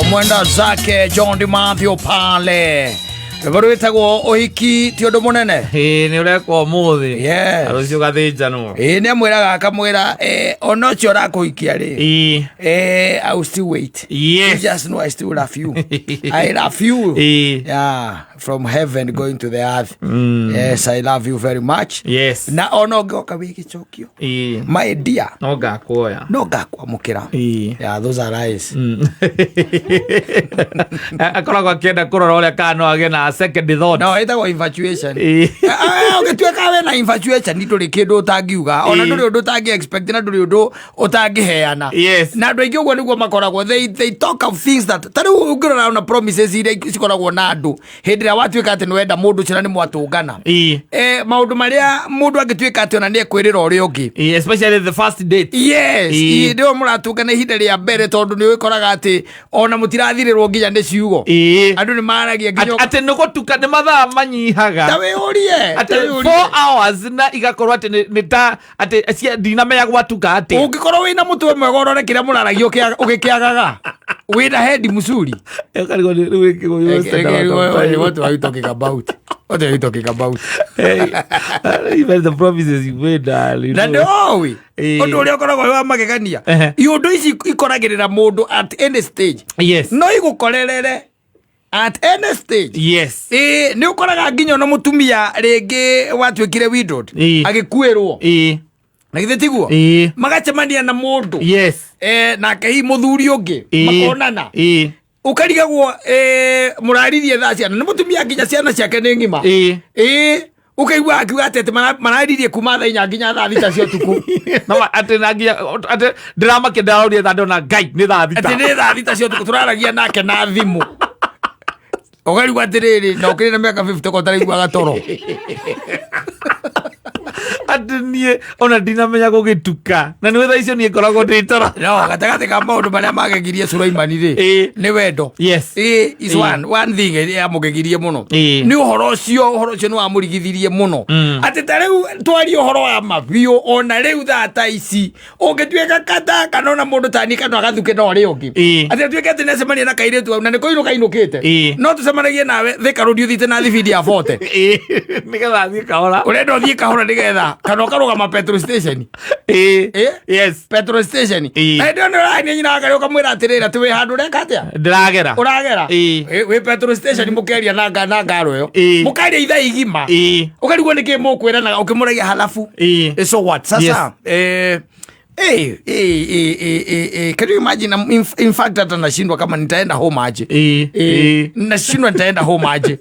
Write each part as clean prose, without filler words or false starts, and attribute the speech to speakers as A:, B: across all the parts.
A: Mwenda zake John DiMatteo pale rwĩmbo rwĩtagwo Ũhiki ti ũndũ mũnene.
B: Ĩĩ, nĩ ũrekwo ũmũthĩ.
A: Yes.
B: Rũciũ gathĩnjanwo.
A: Ĩĩ, nĩ amwĩraga akamwĩra ona ũcio ũrakũhikia rĩ,
B: Ĩĩ.
A: I will still wait.
B: Yes.
A: You just know I still love you. I love you.
B: Ĩĩ.
A: Yeah, from heaven going to the earth. Yes, I love you very much.
B: Yes.
A: Na ona ũngĩoka wĩ gĩcokio,
B: Ĩĩ.
A: my dear,
B: No ngakuoya.
A: no ngakwamũkĩra.
B: Ĩĩ.
A: Yeah, those are lies.
B: Akoragwo akĩenda kũrora ũrĩa kana no agĩe na second thought.
A: No, ĩtagwo infatuation.
B: Ĩĩ.
A: Ũngĩtuĩka we na infatuation ndũrĩ kĩndũ ũtangiuga, ona
B: Ĩĩ.
A: ndũrĩ ũndũ ũtangĩ expect, na ndũrĩ ũndũ ũtangĩheana.
B: Yes.
A: Na andũ aingĩ ũguo nĩguo makoragwo, they talk of things that, ta rĩu ũngĩrora ona promises iria cikoragwo na andũ hĩndĩ ĩrĩa watuĩka atĩ nĩwenda mũndũ ũcio na nĩ mwatũngana,
B: Ĩĩ.
A: Maũndũ marĩa mũndũ angĩtuĩka atĩ ona nĩ ekwĩrĩra ũrĩa ũngĩ.
B: Ĩĩ, especially the first date.
A: Yes.
B: Ĩĩ.
A: Nĩo mũratũngana ihinda rĩa mbere, tondũ nĩ ũgĩkoraga atĩ ona mũtirathirĩrwo nginya nĩ ciugo.
B: Ĩĩ.
A: Andũ nĩ maragia nginya
B: Atĩ nĩ gũtuka nĩ mathaa manyihaga.
A: Ta wĩyũrie, ta
B: Atĩ
A: wĩyũrie.
B: 4 hours na igakorwo atĩ nĩ ta atĩ ndinamenya gwatuka atĩ.
A: Ũngĩkorwo wĩna mũtwe mwega ũrore kĩrĩa mũraragia ũgĩkĩagaga wĩna hendi mzuri.
B: Ũkarigwo rĩu gĩkĩgũyũ.
A: What are you talking about? What are you talking about?
B: Hey, even the promises you made, darling.
A: Na nĩoĩ
B: Ĩĩ.
A: ũndũ ũrĩa ũkoragwo wĩ wa magegania, iũndũ ici ikoragĩrĩra mũndũ at any stage.
B: Yes.
A: No igũkorerere at any stage.
B: Yes.
A: Ĩĩ, nĩ ũkoraga nginya ona mũtumia rĩngĩ watuĩkire widowed, agĩkuĩrwo, na githĩ tiguo?
B: Ĩĩ.
A: Magacemania na mũndũ, nake hihi mũthuri ũngĩ, makonana, ũkarigagwo mũraririe thaa ciana nĩ mũtumia nginya ciana ciake nĩ ng'ima. Ĩĩ, ũkaigua akiuga atĩ mararirie kuma thaa 4 nginya thaa 6 cia ũtukũ.
B: No atĩ na nginya atĩ ndĩramakia ndĩrarorie thaa ndona Ngai nĩ thaa
A: atĩ
B: 6.
A: Nĩ thaa 6 cia ũtukũ tũraragia nake na thimũ, ũkarigwo atĩrĩrĩ, na ũkĩrĩ na mĩaka 50 ko ũtaraiguaga toro.
B: Atĩ niĩ ona ndinamenya gũgĩtuka na nĩ thaa icio niĩ ngoragwo ndĩ toro.
A: No gatagatĩ ka maũndũ marĩa magegirie Sulaimani rĩ, nĩ wendo. Ĩĩ, is one thing ĩrĩa yamũgegirie mũno nĩ ũhoro ũcio. Ũhoro ũcio nĩ wamũrigithirie mũno, atĩ ta rĩu twarie ũhoro wa mabiũ, ona rĩu thaa ta ici ũngĩtuĩka kata kana ona mũndũ tani kana agathuke na ũrĩa ũngĩ, atĩ atuĩke atĩ nĩacemania na kairĩtu hau na nĩ kũinũka ainũkĩte, no tũcemanagie nawe Thika Road ũthiĩte na thibindi ya 40.
B: Ĩĩ, nĩgetha thiĩ kahora.
A: Ũrenda ũthiĩ kahora nĩgetha kana ũkarũgama petrol station.
B: Ĩĩ. Yes.
A: Petrol station.
B: Ĩĩ.
A: Na hĩndĩ ĩyo nĩ ũrania nyina wa Ngai ũkamwĩra atĩrĩrĩ, atĩ wĩ handũ ũreka atĩa?
B: Ndĩragera.
A: Ũragera.
B: Ĩĩ.
A: Wĩ petrol station mũkeria na ngaro ĩyo, mũkaria ithaa igima, ũkarigwo nĩkĩ mũkwĩranaga ũkĩmũragia halafu. So what sasa? Can you imagine? In fact hata nashindwa kama nitaenda home aje. Nashindwa nitaenda home aje.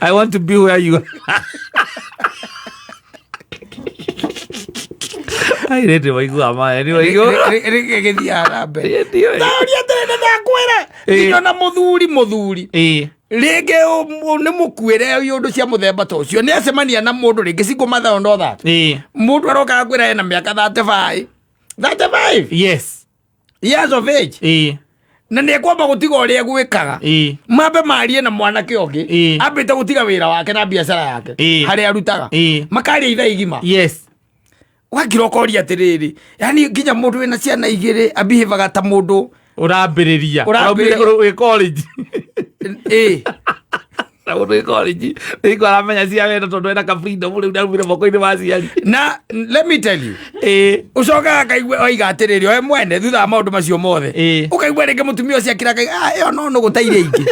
B: I want to be where you are. Airĩtu maiguaga maya nĩ waigua.
A: Gĩthiaga na mbere.
B: Ndiũĩ.
A: Taũria atĩrĩ, ndakwĩra nginya na mũthuri rĩngĩ nĩ mũkuĩre, ũndũ cia mũthemba ta ũcio, nĩ acemania na mũndũ rĩngĩ single mother and all that. Mũndũ aroka akwĩra ena mĩaka 35, 35 years of age, na nĩ ekwamba gũtiga ũrĩa egwĩkaga, mambe marie na mwanake ũngĩ, ambĩte gũtiga wĩra wake na biacara yake harĩa arutaga, makaria ithaa igima. Ũgakira ũkoria atĩrĩrĩ, yani nginya mũndũ wĩna ciana igĩrĩ abihevaga ta mũndũ
B: Ũrambĩrĩria.
A: Ũrambĩrĩria.
B: Ũraumire wĩ college.
A: Ĩĩ.
B: Na mũndũ wĩ college nĩiko aramenya cia wendo tondũ ena ka freedom rĩu nĩaumire moko-inĩ ma aciari.
A: Na let me tell you, ũcokaga akaigua oiga atĩrĩrĩ, we mwene thutha wa maũndũ macio mothe, ũkaigua rĩngĩ mũtumia ũcio akira akaiga, "Ah, ĩyo no nũgũ ta iria ingĩ,"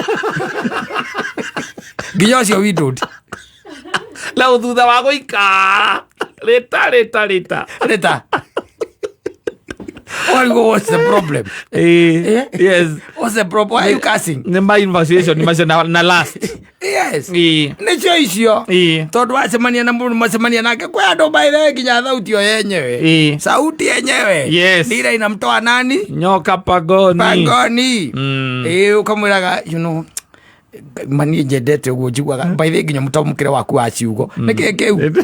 A: nginya ũcio widowed.
B: Na thutha wa gũikara rĩta rĩta rĩta.
A: Rĩta ũkarigwo, what's the problem?
B: Yes.
A: What's the problem? Why are you cursing?
B: Nĩ ma infatuation macio na last.
A: Yes. Nĩcio icio, tondũ wacemania na mũndũ macemania nake kwĩ andũ by nginya thauti yo yenyewe, sauti yenyewe ndira inamtoa nani?
B: Nyoka pangoni.
A: Pangoni. Ĩĩ, ũkamwĩraga, mani njendete ũguo njiguaga by the way, nginya mũtamũkĩre waku wa ciugo nĩ kĩĩ kĩu?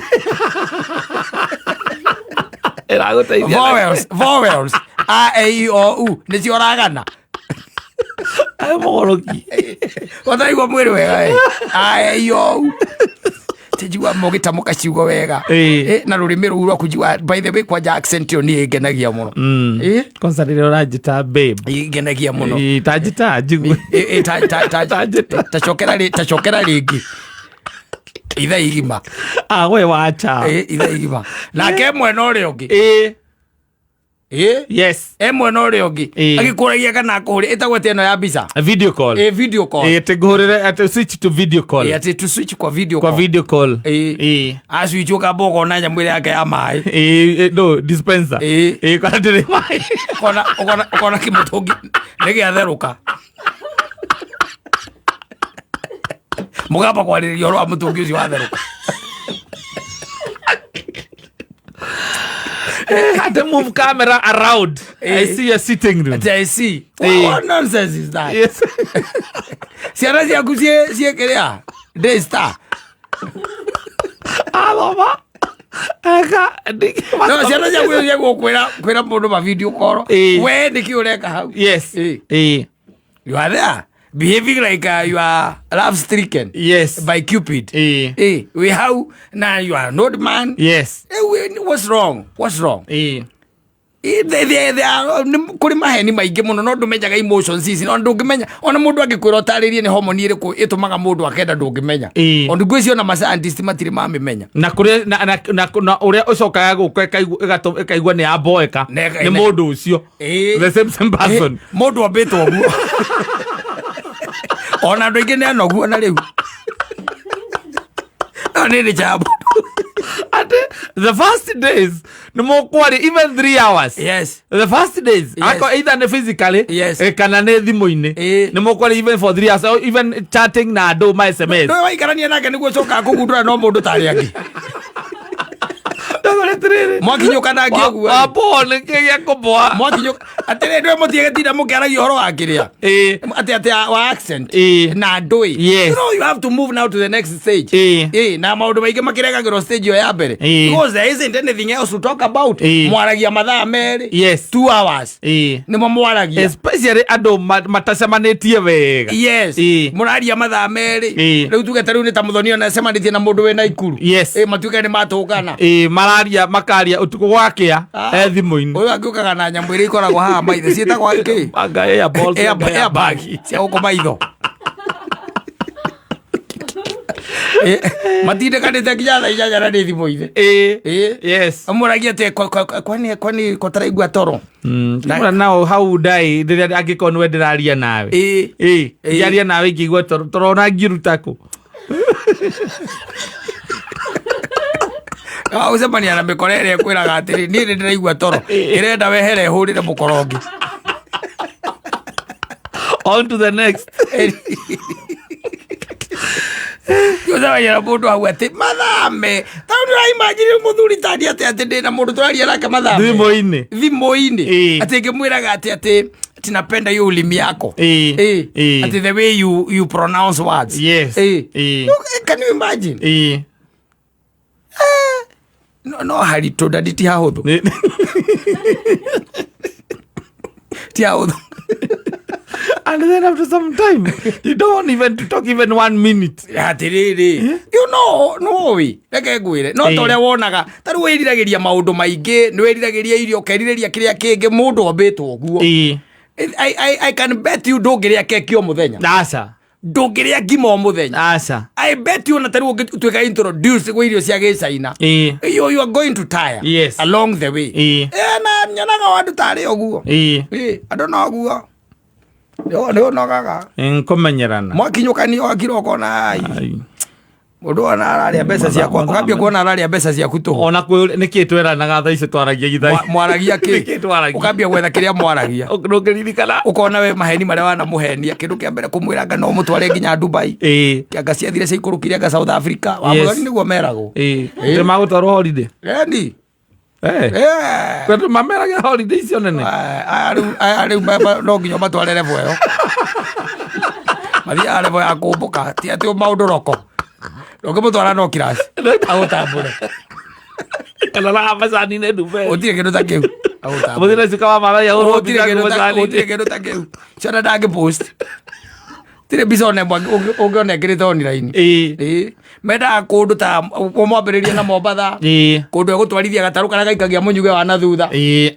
B: Ĩragũteithia.
A: Vowels a e i o u nĩcio ũragana.
B: Ayo mũgũrũki.
A: Ũtaraigua mwĩrĩ wega, a e i o u. Njigua mũgĩtamũka ciugo wega. Na rũrĩmĩ rũu rwaku njigua, by the way, kwanja accent ĩyo niĩ ĩngenagia mũno.
B: Kwanza rĩrĩa ũranjĩta babe.
A: Ĩngenagia mũno.
B: Tanjĩta njigue. Tanjĩta.
A: Tacokera rĩngĩ itha igima.
B: Ah, we wacha.
A: Itha igima nake mwena ũrĩa ũngĩ.
B: Yes.
A: E mwena ũrĩa ũngĩ agĩkũragia kana akũhũrĩ ĩtagwo atĩ ĩno ya mbica.
B: Video call.
A: Video call.
B: Atĩ ngũhũrĩre atĩ switch to video call.
A: Atĩ to switch kwa video
B: kwa
A: call.
B: Video call.
A: Aswitch ũkamba ũkona nyamũ ĩrĩa yake ya maĩ.
B: No dispenser. Kana ndĩrĩ maĩ.
A: Ũkona ũkona ũkona kĩmũtũngi nĩ gĩatherũka, mũkamba kwarĩrĩria ũhoro wa mũtũngi ũcio watherũka.
B: Had to move camera around. I see your sitting room.
A: Atĩ I see. What nonsense is that?
B: Yes.
A: Ciana ciaku ciĩ kĩrĩa Daystar.
B: Athoma. Eka.
A: No ciana ciaku cia kwĩra kwĩra mũndũ ma video call. We nĩkĩ ũreka hau?
B: Yes.
A: You are there behaving like you are love stricken by Cupid. We how now you are an old man. What's wrong? What's wrong? Kũrĩ maheni maingĩ mũno no ndũmenyaga emotions ici, no ndũngĩmenya ona mũndũ angĩkwĩra ũtarĩrie nĩ homoni ĩrĩkũ ĩtũmaga mũndũ akenda, ndũngĩmenya. Ona ngwĩciria ona ma scientist matirĩ mamĩmenya.
B: Na kũrĩa na ũrĩa ũcokaga gũka ĩkaigua nĩ yamboeka nĩ mũndũ ũcio. The same person.
A: Mũndũ ambĩtwo ũguo, ona andũ aingĩ nĩ anogu ona rĩu no nĩ nĩ jambo.
B: Ate the first days nĩ mũkwaria even 3 hours. The first days. Ako either nĩ physically kana nĩ thimũ-inĩ. Nĩ mũkwaria even for 3 hours or even chatting na andũ ma SMS.
A: Nĩwe waikarania nake nĩguo ũcokaga kũgundũra no mũndũ tarĩ angĩ. Mwakinyũka nake ũguo.
B: Wapo nĩ kĩ gĩa kũboa.
A: Mwakinyũka atĩrĩ ndwe mũtigetinda mũkĩaragia ũhoro wa kĩrĩa atĩ wa accent na ndũĩ. You know you have to move now to the next stage. Na maũndũ maingĩ makĩregagĩrwo stage ĩyo ya mbere. Because there isn't anything else to talk about. Mwaragia mathaa 2. 2 hours. Nĩmo mwaragia.
B: Especially andũ matacemanĩtie wega.
A: Yes. Mũraria mathaa 2. Rĩu tuge ta rĩu nĩ ta mũthoni ona acemanĩtie na mũndũ wĩna Ikuru. Matuĩke nĩ matũngana.
B: Mararia makaria ũtukũ gwakĩa e thimũ-inĩ.
A: Ũyũ angĩũkaga na nyamũ ĩrĩa ikoragwo haha maitho ciĩtagwo kĩ?
B: Anga air balls,
A: Airbag cia gũkũ maitho. Matindĩkanĩte nginya thaa 8 na nĩ thimũ-inĩ. Amũragia atĩ kwani kotaraigua toro?
B: Nao hau ndai rĩrĩa angĩkorwo nĩwe ndĩraria nawe. Ngĩaria nawe ingĩigua toro, toro ona ngĩruta kũ?
A: Ũcemania na mĩkora ĩrĩa ĩkwĩraga atĩrĩ, niĩ nĩ ndĩraigua toro, ĩrenda wehere hũrĩre mũkora ũngĩ.
B: On to the next.
A: Ũcemania na mũndũ hau atĩ mathame tondũ ndĩraimagine mũthuri tani atĩ ndĩna mũndũ tũraria nake mathame
B: thimũ-inĩ.
A: Thimũ-inĩ. Atĩ ngĩmwĩraga atĩ tinapenda hiyo ulimi yako. Atĩ the way you pronounce words. Look, can you imagine? No haritũ ndadi, ti hahũthũ. Ti hahũthũ.
B: And then after some time you don't want even to talk even 1 minute.
A: Atĩrĩrĩ, you know, nũĩ reke ngwĩre no ta ũrĩa wonaga ta rĩu wĩriragĩria maũndũ maingĩ, nĩ wĩriragĩria irio, ũkerirĩria kĩrĩa kĩngĩ, mũndũ ombĩtwo ũguo. I can bet you ndũngĩrĩa keki o mũthenya.
B: Aca.
A: Ndũngĩrĩa ngima o mũthenya.
B: Aca.
A: I bet you ona ta rĩu ũngĩtuĩka introduce gwĩ irio cia gĩcaina, you are going to tire along the way. Na nyonaga andũ tarĩ ũguo. Andũ no ũguo nĩ ũnogaga.
B: Kũmenyerana.
A: Mwakinyũkania wakira ũkona ai.
B: Ai.
A: Mũndũ ona ararĩa mbeca ciakwa, ũkambia kuona ararĩa mbeca ciaku tũhũ.
B: Ona kwĩ nĩkĩ tweranaga thaa icio twaragia githai?
A: Mwaragia kĩ?
B: Nĩkĩ twaragia?
A: Ũkambia gwetha kĩrĩa mwaragia.
B: Ndũngĩririkana.
A: Ũkona we maheni marĩa wanamũhenia, kĩndũ kĩa mbere kũmwĩra no mũtware nginya Dubai. Anga ciathire ciaikũrũkire anga South Africa. Wa mũthoni nĩguo meragwo.
B: Nĩ magũtwarwo holiday.
A: Eni.
B: Kwendwo mameraga holiday icio nene.
A: Aya rĩu no nginya ũmatware level ĩyo. Mathiaga level ya kũmbũka, ti atĩ maũndũ roko. Ndũngĩmũtwara no kiraci agũtambũre.
B: Kana raha macani-inĩ Dubai.
A: Gũtirĩ kĩndũ ta kĩu. Agũtambũre.
B: Mũthenya ũcio kama maragia ũhoro
A: Gũtirĩ kĩndũ ta
B: macani-inĩ.
A: gũtirĩ kĩndũ ta kĩu. Ciana ndangĩ post. Tirĩ mbica ona ĩmwe ũngĩona ĩkĩrĩte online. Ĩĩ. Mendaga kũndũ ta ũmwambĩrĩrie na Mombatha. Kũndũ egũtwarithia gatarũ karĩa gaikagia mũnyuge wa na thutha.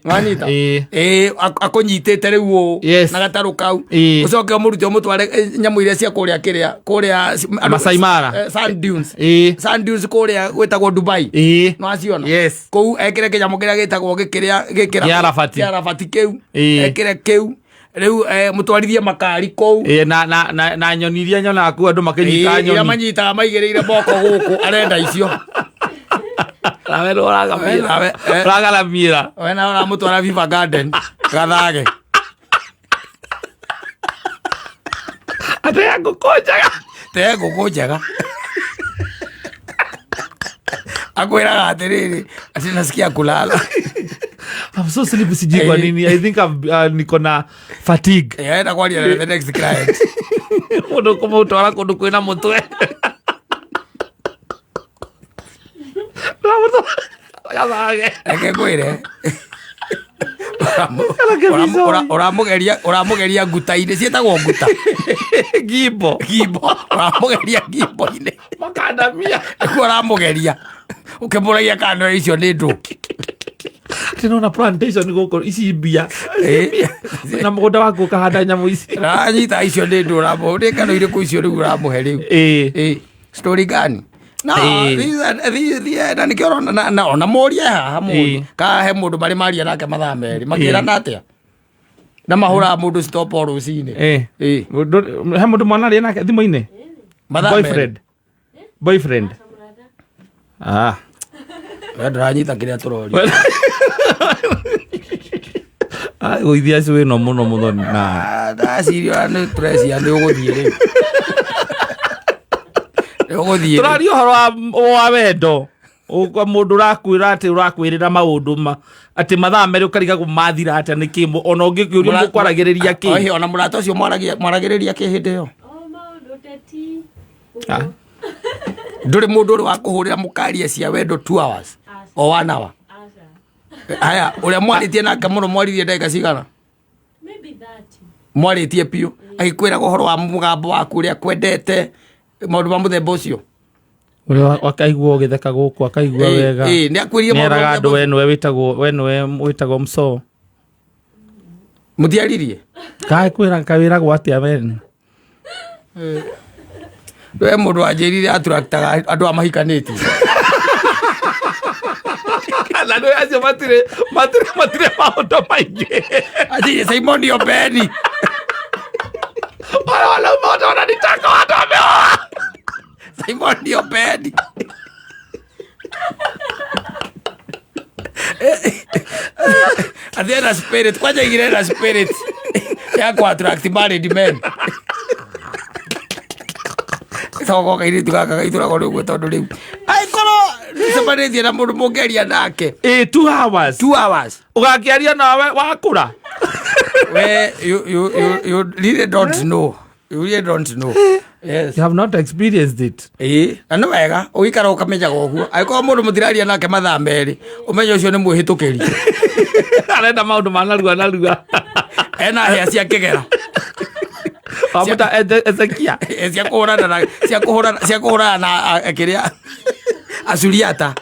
A: Wanyita? Ĩĩ, akũnyitĩte rĩu ũũ
B: Yes.
A: na gatarũ kau.
B: Ĩĩ.
A: Ũcoke ũmũrute ũmũtware nyamũ iria cia kũrĩa kĩrĩa kũrĩa
B: Masai Mara.
A: Sand dunes. Sand dunes kũrĩa gwĩtagwo Dubai. Nĩwaciona?
B: Yes.
A: Kũu ekĩre kĩnyamũ kĩrĩa gĩtagwo gĩkĩrĩa gĩkĩra
B: Kĩa Arabati.
A: kĩa Arabati kĩu.
B: Ĩĩ.
A: Ekĩre kĩu. Rĩu mũtwarithie makari kũu.
B: Ĩĩ, na na na na nyoni iria nyonaga kuo andũ makĩnyita
A: Ĩĩ, iria
B: nyoni
A: manyitaga maigĩrĩire moko gũkũ arenda icio.
B: Nawe nĩ ũragamĩra.
A: Nawe,
B: Ũragaramĩra.
A: We nawe ũramũtwara Viva Garden gathage.
B: Atĩ ya ngũkũ njega.
A: Te ngũkũ njega. Akwĩraga atĩrĩrĩ atĩ nasikia kulala.
B: I'm so sleepy sijui kwa nini. I think niko na fatigue.
A: Enda kwaria na the next client.
B: Mũndũ kũmũtwara kũndũ kwĩna mũtwe. Gathage.
A: Reke ngwĩre.
B: Reke vizuri.
A: Ũramũgeria nguta-inĩ ciĩtagwo nguta.
B: Gimbo.
A: Gimbo. Ũramũgeria gimbo-inĩ.
B: Makandamia.
A: Nĩkuo ũramũgeria. Ũkĩmũragia kana no icio nĩ ndũ.
B: Ndĩrona plantation gũkũ ici mbia.
A: Ĩĩ.
B: Na mũgũnda waku ũkahanda nyamũ ici.
A: Ũranyita icio nĩ ndũ ũramũhe. Nĩ ng'ano irĩkũ icio rĩu ũramũhe rĩu?
B: Ĩĩ.
A: Ĩĩ. Story gani? Na
B: Ĩĩ.
A: na nĩkĩo ũrona na ona mũrie haha mũrie.
B: Ĩĩ.
A: Kana he mũndũ marĩ maria nake mathaa merĩ. Makĩrana atĩa? Na mahũraga mũndũ stop o rũcinĩ.
B: Ĩĩ.
A: Ĩĩ.
B: He mũndũ mwanaria nake thimũ-inĩ?
A: Mathaa merĩ.
B: Boyfriend. Boyfriend. Ah.
A: We ndũranyita kĩrĩa tũroria.
B: Ah, gũithia acio wĩno mũno mũthoni na
A: Ah, ndaciria nĩ tũrecia nĩ ũgũthiĩ rĩu. Nĩ ũgũthiĩ rĩu.
B: tũraria ũhoro wa wendo Ũkwa mũndũ ũrakwĩra atĩ ũrakwĩrĩra maũndũ ma atĩ mathaa merĩ ũkarigagwo mathira atĩa nĩ kĩ ona ũngĩkĩũria mũkwaragĩrĩria kĩ
A: Ohe, ona mũrata ũcio mwaragĩrĩria kĩ hĩndĩ ĩyo?
C: O maũndũ ũteti.
B: Ah.
A: Ndũrĩ mũndũ ũrĩ wa kũhũrĩra mũkaria cia wendo 2 hours o 1 hour.
C: Aca.
A: Haya, ũrĩa mwarĩtie nake mũno mwaririe ndagĩka cigana?
C: Maybe 30.
A: Mwarĩtie biũ agĩkwĩraga ũhoro wa mũgambo waku ũrĩa kwendete maũndũ ma mũthemba ũcio.
B: Ũrĩa akaigua ũgĩtheka gũkũ akaigua wega
A: Ĩĩ, nĩ akwĩrire maũndũ ma
B: nĩeraga andũ
A: mũthemba
B: we nĩwe wĩtagwo we nĩwe wĩtagwo mso
A: mũtiaririe
B: kaĩ kwĩra kawĩragwo atĩa we
A: we mũndũ wanjĩrire attractaga andũ a mahikanĩtie
B: na nĩ acio matirĩ matirĩ matirĩ maũndũ maingĩ
A: Ati Simon Obeni
B: wale wanaume wote wananitaka watu wameoa
A: Simon Obeni Ati ena spirit kwanja igire ena spirit ya ku attract married men Thoko kairitu gaka gaitũragwo nĩ ũguo tondũ rĩu angĩkorwo nĩcemanĩtie na mũndũ mũngĩaria nake
B: ĩ 2 hours
A: 2 hours
B: ũgakĩaria nawe wakũra
A: we you really don't know. You really don't know. Yes.
B: You have not experienced it.
A: Ĩĩ, na nĩ wega ũgĩikara ũkamenyaga ũguo angĩkorwo mũndũ mũtiraria nake mathaa merĩ ũmenye ũcio nĩ mwĩhĩtũkĩri
B: Arenda maũndũ ma narua narua.
A: ena hĩa cia kĩgera
B: Wamũta Ezekia.
A: Ĩ, cia kũhũrana na cia kũhũrana na kĩrĩa acuriata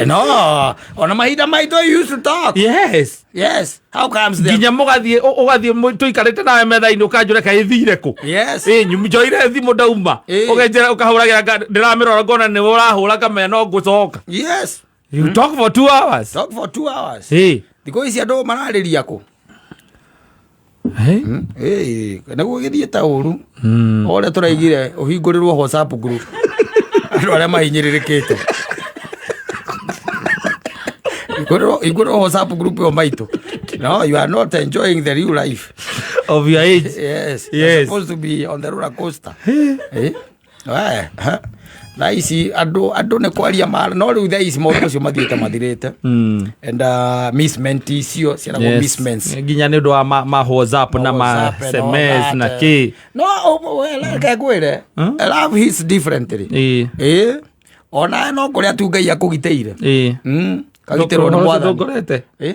A: no ona mahinda maitũ you used to talk.
B: Yes.
A: Yes. How comes the
B: Nginya mũgathiĩ ũgathiĩ tũikarĩte nawe metha-inĩ ũkanjũra kaĩ thire kũ.
A: Yes.
B: Ĩ nyumi njoire thimũ ndauma.
A: Ĩ.
B: Ũgenjera ũkahũragĩra ndĩramĩrora ngona nĩwe ũrahũra ngamenya no ngũcoka.
A: Yes.
B: You talk for 2 hours.
A: Talk for 2 hours.
B: Ĩ.
A: Thikũ ici andũ mararĩria kũ?
B: Ĩ.
A: Ĩ, nĩguo gĩthiĩ ta ũru. O ũrĩa tũraigire ũhingũrĩrwo WhatsApp group. Andũ arĩa mahinyĩrĩrĩkĩte. Hingũrĩrwo WhatsApp group ĩyo maitũ. No, you are not enjoying the real life.
B: Of your age.
A: Yes. You're
B: Yes.
A: supposed to be on the roller coaster. Eh? We, ha. Thaa ici andũ nĩ kwaria mara no rĩu thaa ici maũndũ macio mathiĩte mathirĩte. And missment icio ciaragwo
B: Yes.
A: missments.
B: Nginya nĩ ũndũ wa ma WhatsApp na ma
A: WhatsApp and all
B: SMS
A: that,
B: na
A: eh.
B: kĩ.
A: No, well, reke ngwĩre. Love hits differently.
B: Ĩ.
A: Ĩ. Ona no kũrĩa tu Ngai akũgitĩire.
B: Ĩ.
A: Kagitĩrwo nĩ
B: Ũhoro ũcio
A: Mwathani.
B: ndũngorete.
A: Ĩ.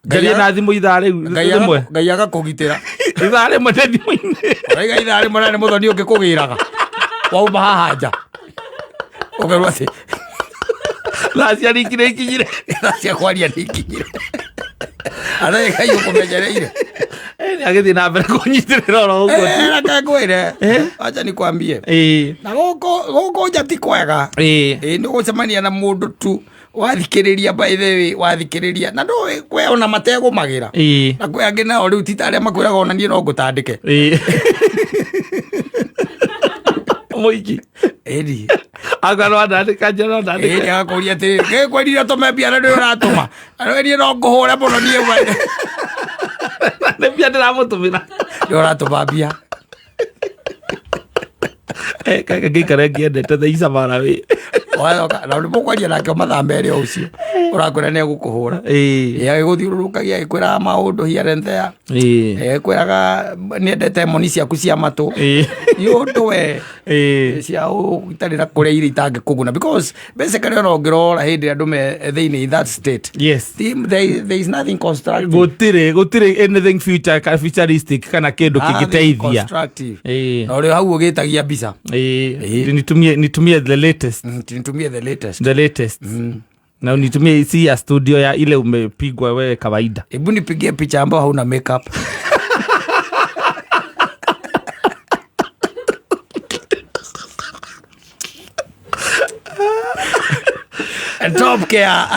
B: Njarie na thimũ ithaa rĩu
A: Ngai
B: rĩmwe.
A: Ngai agakũgitĩra.
B: Ithaa rĩmwe ndĩ thimũ-inĩ.
A: Ũraiga ithaa rĩmwe na nĩ mũthoni ũngĩ kũgĩraga wauma haha nja ũkerwo atĩ
B: Thaa cia riki nĩ ikinyire.
A: Thaa cia kwaria nĩ ikinyire. Arĩa Ngai ũkũmenyereire.
B: Nĩ agĩthiĩ na mbere kũnyitĩrĩra oro ũguo.
A: Reke ngwĩre, acha nikwambie, na gũkũ nja ti kwega. Ĩ nĩ ũgũcemania na mũndũ tu wathikĩrĩria, by the way, wathikĩrĩria na ndũĩ kwĩ ona mategũmagĩra, na kwĩ angĩ nao rĩu ti ta arĩa makwĩraga ona niĩ no ngũtandĩke.
B: Mũiki.
A: Ĩni.
B: Anga no andandĩka nja no ndandĩka.
A: Ĩni agakũria atĩrĩrĩ, ngĩkwĩrire ũtũme mbia na ndũrĩ ũratũma, na niĩ no ngũhũre mũno niĩ we.
B: Nĩ mbia ndĩramũtũmĩra.
A: Nĩ ũratũma mbia.
B: Kaka ngĩikara ngĩendete the Isamara wĩ.
A: Wacoka na nĩ mũkwaria nake mathaa merĩ o ũcio ũrakwĩra nĩ egũkũhũra. Ĩ agĩgũthiũrũrũkagia agĩkwĩraga maũndũ here and there. Agĩkwĩraga nĩendete moni ciaku cia matũ. Nĩ ũndũ we cia itarĩ na kũrĩa iria itangĩkũguna, because basically ona ũngĩrora hĩndĩ ĩrĩa andũ me thĩinĩ in that state, there is nothing constructive.
B: Gũtirĩ anything future futuristic kana kĩndũ
A: Nothing
B: kĩngĩteithia.
A: constructive. Na ũrĩ hau ũgĩtagia mbica.
B: Nitumie the latest.
A: Nitumie the latest.
B: The latest. Na unitumie si ya studio, ya ile umepigwa wewe kawaida.
A: Hebu nipigie picha ambayo hauna makeup. Top Care.